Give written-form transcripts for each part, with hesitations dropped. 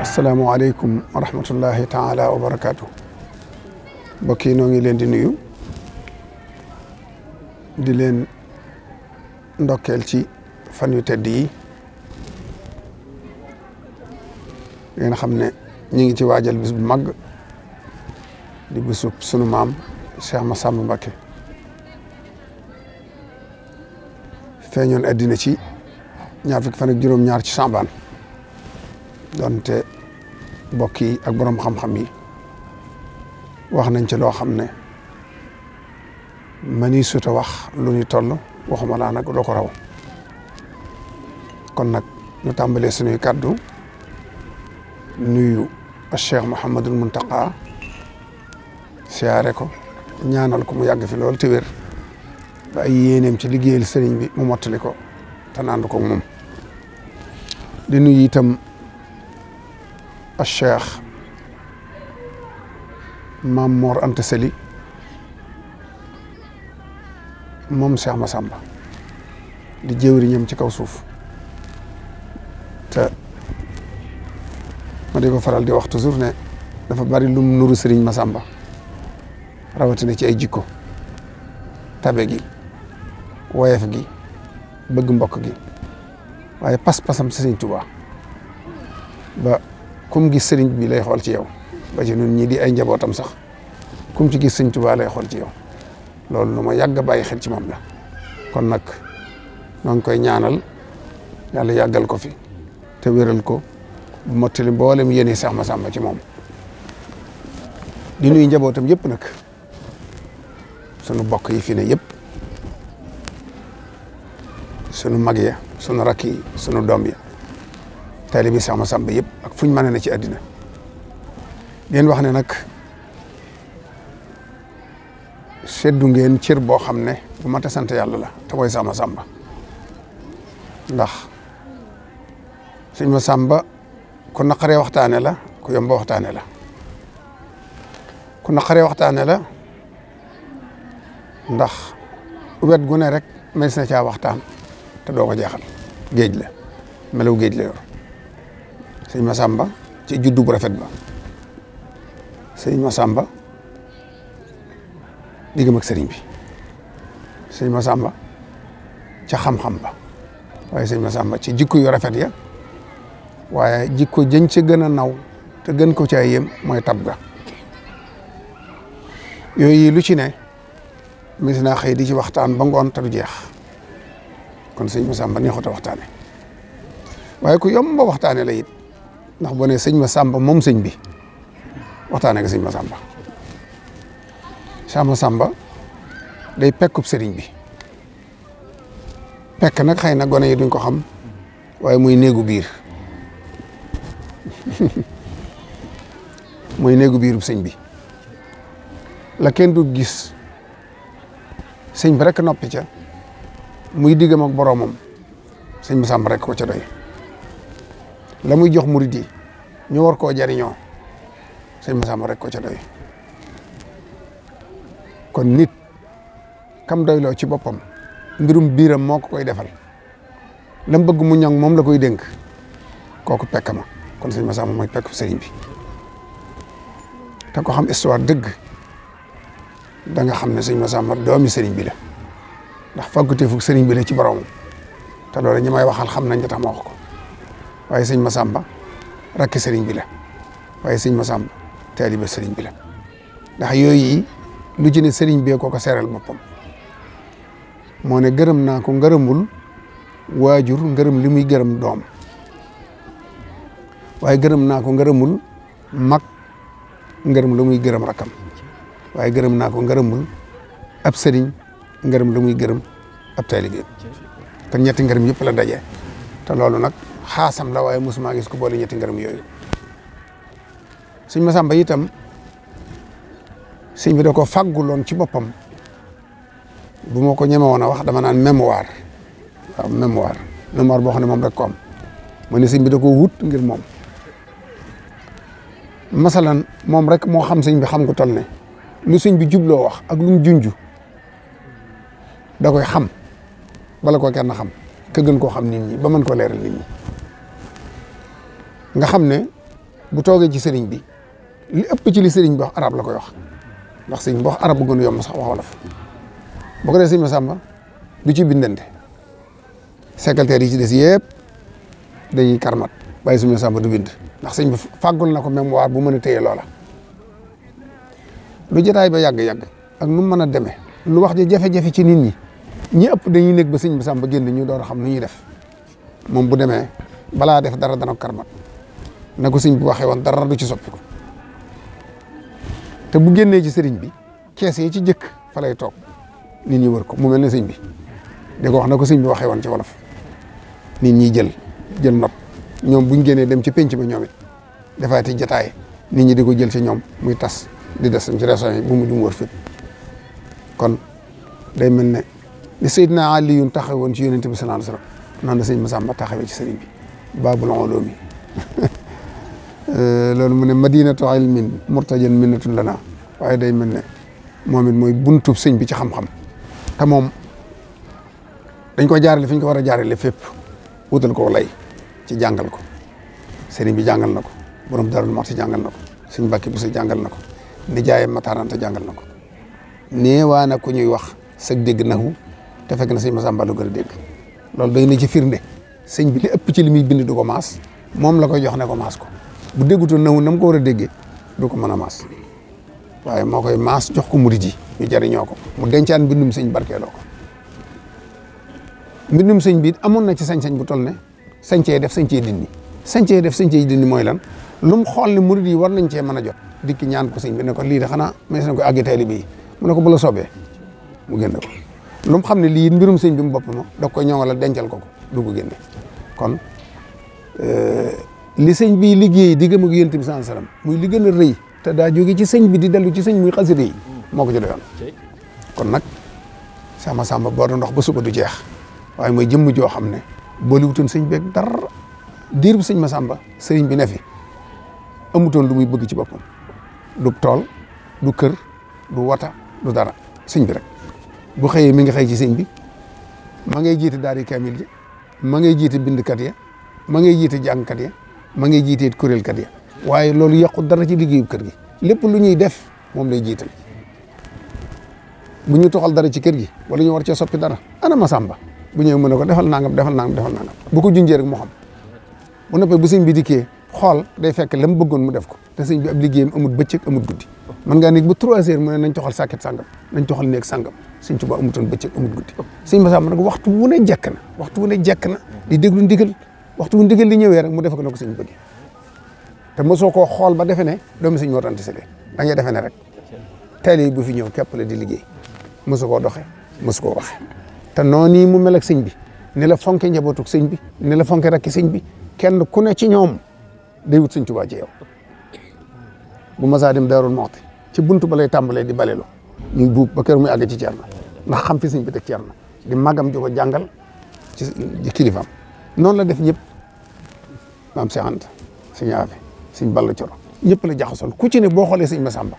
asalaamaaleykum wa rahmatullahi taala wa barakaatu. mbokk yi noo ngi leen di nuyu di leen ndokkeel ci fan yu tedd yi ngeen xam ne ñu ngi ci waajal bis bu mag di bisub sunu maam Cheikh Massamba Mbacké feeñoon addina ci ñaar fukki fan ak juróom-ñaar ci Saabaan donte mbokk yi ak borom xam-xam yi wax nañ ci loo xam ne mani suta wax lu ñu toll waxuma laa nag loo ko raw kon nag ñu tàmbalee suñuy kàddu nuyu Cheikh Mouhamadul Muntaqa siyaare ko ñaanal ko mu yàgg fi lool te wér ba ay yéeneem ci liggéeyal sëriñ bi mu mottali ko te nand ko moom di nuyu itam a Cheikh Maam Mor Anta Sali moom Cheikh Massamba di jëwriñam ci kaw suuf te ma di ko faral di wax toujours ne dafa bari lum nuru Sëriñ Massamba rawatina ci ay jikko tabe gi woyef gi bëgg mbokk gi waaye pas-pasam Sëriñ Tuubaa ba kum gis sëriñ bi lay xool ci yow ba ci ñun ñii di ay njabootam sax kum ci gis Sëriñ Tuubaa lay xool ci yow loolu lu ma yàgg a bàyyi xel ci moom la kon nag ñoo ngi koy ñaanal yàlla yàggal ko fi te wéral ko bu mottali mboolem yéene Cheikh Massamba ci moom di nuyu njabootam yëpp nag sunu bokk yi fi ne yëpp sunu mag ya sunu rakk yi sunu doom ya taalibi Cheikh Massamba yëpp ak fuñ mën na ci àddina ngeen wax ne nag seddu ngeen cër boo xam ne bu mat a sant yàlla la te mooy Cheikh Massamba ndax Sëñ Massamba ku naqaree waxtaane la ku yomba waxtaane la ku naqaree waxtaane la ndax wet gu ne rek mes na caa waxtaan te doo ko jeexal géej la melaw géej la yor Sëñ Massamba ci juddu bu rafet ba Sëñ Massamba diggam ak sëriñ bi Sëñ Massamba ca xam-xam ba waaye Sëñ Massamba ci jikko yu rafet ya waaye jikko jën ci gën a naw te gën ko ca yem mooy tab ga yooyu lu ci ne mis naa xëy di ci waxtaan ba ngoon te du jeex kon Sëñ Massamba neexut a waxtaane waaye ku yomb ba waxtaane la it ndax boo nee Sëñ Massamba moom sëñ bi waxtaane nga Sëñ Massamba Cheikh Massamba day pekkub sëriñ bi pekk nag xëy na gone yi duñ ko xam waaye muy néegu biir muy néegu biirub sëñ bi la kenn du gis sëñ bi rek noppi ca muy diggam ak boroomam Sëñ Massamba rek ko ca doy la muy jox murid yi ñu war koo jariñoo Sëñ Massamba rek ko ca doy kon nit kam doyloo ci boppam mbirum biiram moo ko koy defal lam bëgg mu ñoŋ moom la koy dénk kooku pekk ma kon Sëñ Massamba mooy pekk sëriñ bi te ko xam histoire dëgg da nga xam ne Sëñ Massamba doomi sëriñ bi la ndax fàgguteefu sëriñ bi la ci boromam te loolu ñi may waxal xam nañ tax ma wax ko waaye Sëñ Massamba rakki sëriñ bi la waaye Sëñ Massamba taalibe sëriñ bi la ndax yooyu lu ci ne sëriñ bee ko seeral boppam moo ne gërëm naa ko ngërëmul waajur ngërëm li muy gërëm doom waaye gërëm naa ko ngërëmul mag ngërëm lu muy gërëm rakkam waaye gërëm naa ko ngërëmul ab sëriñ ngërëm lu muy gërëm ab taalibe kon ñetti ngërëm yëpp la daje te loolu nag xaasam la waaye mosuma gis ko boole ñetti ngërëm yooyu Sëñ Massamba itam sëñ bi da ko fàgguloon ci boppam bu ma ko ñeme woon a wax dama naan mémoire waaw mémoire boo xam ne moom rek ko am mu ne sëñ bi da ko wut ngir moom masalan moom rek moo xam sëñ bi xam ko toll ne lu sëñ bi jubloo wax ak lu mu junj da koy xam bala ko kenn xam ka gën koo xam nit ñi ba mën koo leeral nit ñi nga xam ne bu toogee ci sëriñ bi li ëpp ci li sëriñ bi wax arab la koy wax ndax sëriñ bi wax arab bu gën a yomb sax wax wolof boo ko dee sëñ Massamba du ci bindante secrétaire yi ci des yëpp dañuy karmat waaye sëñ Massamba du bind ndax sëñ bi fàggul na ko mémoire bu mën a téye loola lu jotaay ba yàgg-yàgg ak nu mu mën a demee lu wax ji jafe-jafe ci nit ñi ëpp dañuy nekk ba sëñ Massamba génn ñu door a xam nu ñuy def moom bu demee balaa def dara dana ko karmat na ko sëñ bi waxee woon dara du ci soppiku te bu génnee ci sëriñ bi kees yi ci jëkk fa lay toog nit ñi wër ko mu mel ne sëñ bi di ko wax na ko sëñ bi waxee woon ci wolof nit ñi jël not ñoom buñ génnee dem ci penc ba ñoom it defaati jataay nit ñi di ko jël ci ñoom muy tas di des ci régions yi bu mu jum wër fépp kon day mel ne li Seydina Aliyun taxawoon ci yonent bi sallallahu alayhi wasallam noonu la sëñ Massamba taxawee ci sëriñ bi baabul ulumi loolu mu ne madinatu ilmin murtajan minnatun lana waaye day mel ne moom it mooy buntub sëñ bi ci xam-xam te moom dañ ko jaarale fi ñu ko war a jaarale fépp wutal ko lay ci jàngal ko sëriñ bi jàngal na ko borom Darou Mouhty jàngal na ko sëñ Mbàkke Buso jàngal na ko nijaayam Mataranta jàngal na ko neewaa na ku ñuy wax sëg dégg nahu te fekk na sëñ Massamba lu gën a dégg loolu day na ci firnde sëñ bi li ëpp ci li muy bind du ko maas moom la koy jox ne ko maas ko bu déggutoon nahu na mu ko war a déggee du ko mën a maas waaye moo koy maas jox ko murid yi ñu jariñoo ko mu dencaan mbindum sëñ barkeeloo ko mbindum sëñ bi amoon na ci sañ-sañ bu toll ne sañcee def sañcee dindi sañcee def sañcee dindi mooy lan lu mu xool ne murid yi war nañ cee mën a jot dikki ñaan ko sëñ bi ne ko lii de xanaa mais na ko àggi taalibe yi mu ne ko bu la soobee mu génne ko lu mu xam ne lii mbirum sëñ bi mu bopp ma da koy ñoŋalal dencal ko du ko génne kon li sëñ bi liggéey diggam ak yonent bi sallallahu alayhi wasallam muy li gën a rëy te daa jóge ci sëñ bi di dellu ci sëñ muy xasida yi moo ko ci doyoon kon nag Cheikh Massamba boo doon ndox ba suba du jeex waaye mooy jëmm joo xam ne booliwutoon sëñ beeg dara diir bu sëñ Massamba sëriñ bi ne fi amutoon lu muy bëgg ci boppam du tool du kër du wata du dara sëñ bi rek bu xëyee mi ngi xëy ci sëñ bi ma ngay jiite daari kaamil ji ma ngay jiite bindkat ya ma ngay jiite jàngkat ya ma ngay jiite kuréelkat ya waaye loolu yàqu dara ci liggéeyu kër gi lépp lu ñuy def moom lay jiital bu ñu toxal dara ci kër gi wala ñu war cee soppi dara ana Massamba bu ñëwee mën na ko defal nangam defal nangam defal nangam bu ko junjee rek mu xam bu noppee bu sëñ bi dikkee xool day fekk la mu bëggoon mu def ko te sëñ bi ab liggéeyam amul bëccëg amul guddi mën ngaa nekk ba 3 heures mu ne nañ toxal sàkket sàngam nañ toxal néeg sàngam sëñ Tuubaa amutoon bëccëg amul guddi sëñ Massamba nag waxtu wu ne jekk na di déglu ndigal waxtu wu ndigal li ñëwee rek mu def ko na ko sëñ bëgg te mosoo koo xool ba defe ne doomu sëñ Mor Anta Sali da ngay defe ne rek teel yi bu fi ñëw képp la di liggéey mosu koo doxe mosu koo waxe te noonu yi mu mel ak sëñ bi ni la fonke njabootuk sëñ bi ni la fonke rakki sëñ bi kenn ku ne ci ñoom day wut sëñ Tuubaa ci yow bu masaa dem Daaru Muxti ci buntu ba lay tàmbalee di balelu ñuy buub ba kër muy àgg ci Cerno ndax xam fi sëñ bi teg Cerno di magam di ko jàngal ci kilifaam noonu la def ñëpp maam Cheikh Anta sëñ Afe sëñ Balla Coro ñëpp la jaxasoon ku ci ne boo xoolee sëñ Massamba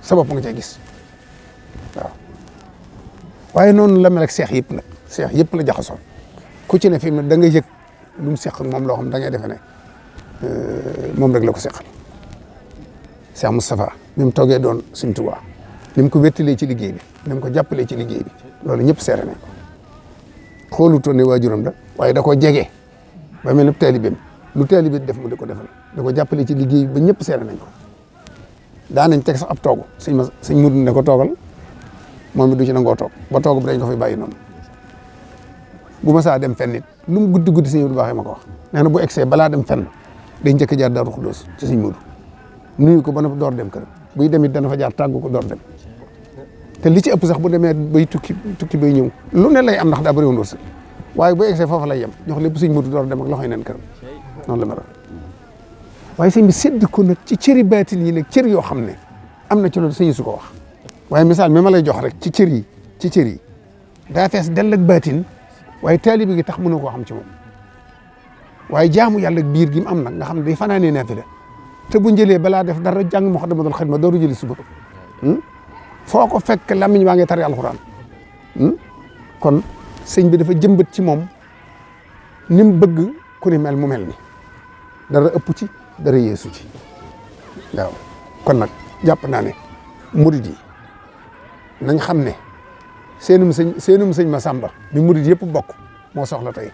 sa bopp nga cay gis waaw waaye noonu la mel ak seex yëpp nag seex yëpp la jaxasoon ku ci ne fi mu ne da nga yëg lu mu seq ak moom loo xam da ngay defe ne moom rek la ko seqal Cheikh Moustapha bi mu toogee doon Sëñ Tuubaa ni mu ko wéttalee ci liggéey bi ni mu ko jàppalee ci liggéey bi loolu ñëpp seere nañ ko xoolutoon ne waajuram da waaye da koo jege ba mel ni taalibeem lu taalibe def mu di ko defal da ko jàppale ci liggéey bi ba ñëpp seere nañ ko daa nañ teg sax ab toogu sëñ Mudu ne ko toogal moom it du ci nangoo toog ba toog bi dañ ko fay bàyyi noonu bu ma saa dem fenn nit lu mu guddi guddi sëñ Mudu baaxee ma ko wax nee na bu egsee balaa dem fenn day njëkk a jaar Daaru Xuddoos ci sëñ Mudu nuyu ko ba na door dem këram buy dem it dana fa jaar tàggu ko door dem te li ci ëpp sax bu demee bay tukki bay ñëw lu ne lay am ndax daa bëri woon wërsëg waaye bu egsee foofa lay yem jox lépp sëñ Mudu door dem ak loxoy neen këram noonu la meloon waaye sëñ bi sédd ko nag ci cëri baatin yi nag cër yoo xam ne am na ci loolu sëñ su ko wax waaye misaal mi ma lay jox rek ci cër yi daa fees dell ak baatin waaye taalibe gi tax mënoo koo xam ci moom waaye jaamu yàlla biir gi mu am nag nga xam ne day fanaanee naafila te bu njëlee balaa def dara jàng Muxaddamatul Xidma dooru jëli suba foo ko fekk lamiñ waa ngi tari alxuraan kon sëñ bi dafa jëmbat ci moom ni mu bëgg ku ni mel mu mel ni dara ëpp ci dara yeesu ci waaw kon nag jàpp naa ne murid yi nañ xam ne seenum sëñ Massamba bi murid yëpp bokk moo soxla tey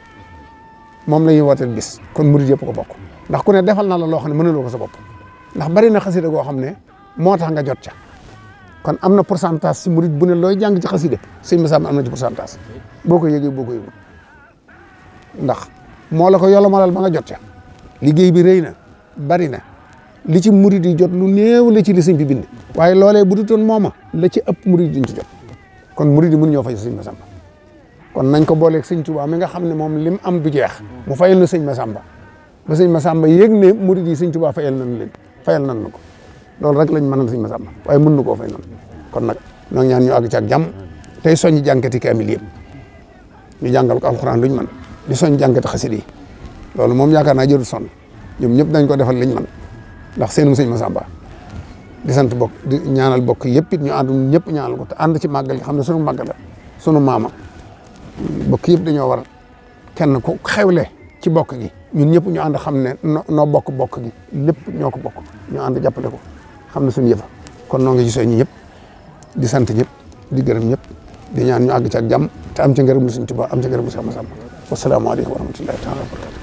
moom la ñuy wooteel bis kon murid yëpp ko bokk ndax ku ne defal na la loo xam ne mënuloo ko sa bopp ndax bari na xasida goo xam ne moo tax nga jot ca kon am na pourcentage si murid bu ne looy jàng ci xasida sëñ Massamba am na ci pourcentage boo ko yëgee boo ko yëgul ndax moo la ko yolomalal ba nga jot ca liggéey bi rëy na bari na li ci murid yi jot lu néew la ci li sëñ bi bind waaye loolee bu dutoon mooma la ci ëpp murid yi duñ ci jot kon murid yi mënu ñoo fay sëñ Massamba kon nañ ko booleeg sëñ Touba mi nga xam ne moom lim am du jeex mu fayal na sëñ Massamba ba sëñ Massamba yéeg ne murid yi sëñ Touba fayal nañ leen fayal nañ ko loolu rek lañ mënal sëñ Massamba waaye mën na koo fay noonu kon nag ñoo ngi ñaan ñu àgg ci ak jàmm tey soññi jànkati kaamil yëpp ñu jàngal ko alxuraan luñ mën di soñ jànkati xasida yi loolu moom yaakaar naa jërul sonn ñoom ñëpp dañ ko defal liñ mën ndax seenum sëñ Massamba di sant bokk di ñaanal bokk yëpp it ñu ànd ñëpp ñaanal ko te ànd ci màggal gi xam ne sunu màggal la sunu maama bokk yëpp dañoo war kenn ku xewle ci bokk gi ñun ñëpp ñu ànd xam ne noo bokk gi lépp ñoo ko bokk ñu ànd jàppale ko xam ne suñu yëfa kon noo ngi ci soññi ñëpp di sant ñëpp di gërëm ñëpp di ñaan ñu àgg ci ak jàmm te am ci ngërëm lu Sëñ Tuubaa am ci ngërëm lu Seex Massamba wasalaamaaleykum wa rahmatullahi taala wa barakatu